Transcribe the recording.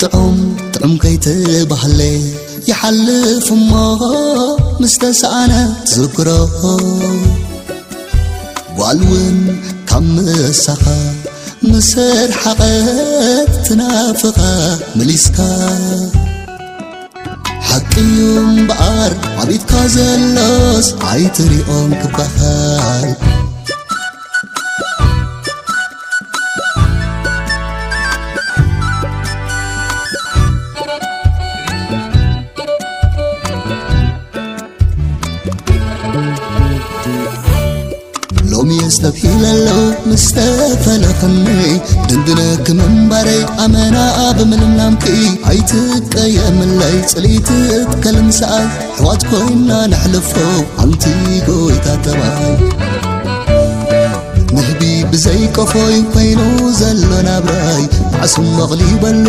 ጥዑም ጥዑም ከይትባህለ ይሓልፍ እሞ ምስ ተሰኣነ ትዝክሮ። ጓል እውን ካብ ምሳኻ ምስ ርሓቐት ትናፍቓ መሊስካ። ሓቂ እዩ እምበኣር ዓቢድካ ዘሎስ ኣይትሪኦን ክበሃል። ሎሚ የስተብሂለሎ ምስ ተፈለኽኒ፣ ድንግነኪ ምንባረይ ኣመና ብምልምላምኪ። ኣይትቀየምለይ ጽልኢቲ እትከልም ሰኣይ፣ ኣሕዋት ኮይና ነሕልፎ ኣንቲ ጎይታ ተባይ። ንህቢ ብዘይ ቆፎ እዩ ኮይኑ ዘሎ ናብራይ፣ ማዕሱም መቕሊበሉ